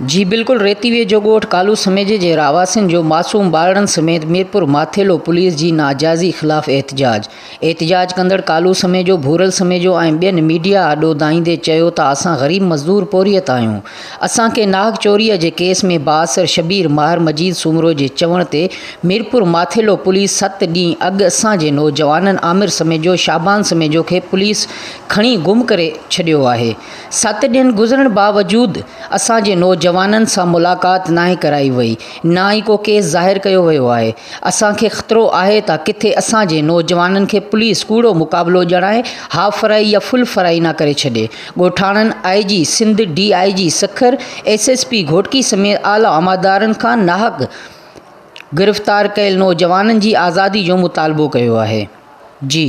جي بلڪل ريتي ويجهو ڳوٺ ڪالو سميجي جي رهواسين جو معصوم ٻارڙن سميت ميرپور ماٿيلو پوليس جي ناجائزي خلاف احتجاج، احتجاج ڪندڙ ڪالو سميجو، ڀورل سميجو ۽ ٻين ميڊيا آڏو دانهيندي چيو ته اسان غريب مزدور پورهيت آهيون اسان کي ناحق چوري جي ڪيس ۾ بااثر شبير ماهر مجيد سومرو جي چوڻ تي ميرپور ماٿيلو پوليس ست ڏينهن اڳ اسان جي نوجوانن عامر سميجو، شعبان سميجو کي پوليس کڻي گم ڪري ڇڏيو آهي. ست ڏينهن گذرڻ باوجود اسان جي نوجوانن سان ملاقات ناهي ڪرائي وئي نه ئي ڪو ڪيس ظاهر ڪيو ويو آهي اسان کي خطرو آهي ته ڪٿي اسان جي نوجوانن کي پوليس ڪوڙو مقابلو ڄڻائي هاف فرائي يا فل فرائي نه ڪري ڇڏي ڳوٺاڻن I G Sindh D I G Sukkur S S P Ghotki سميت اعليٰ عملدارن کان ناحق گرفتار ڪيل نوجوانن جي آزادي جو مطالبو ڪيو آهي جي.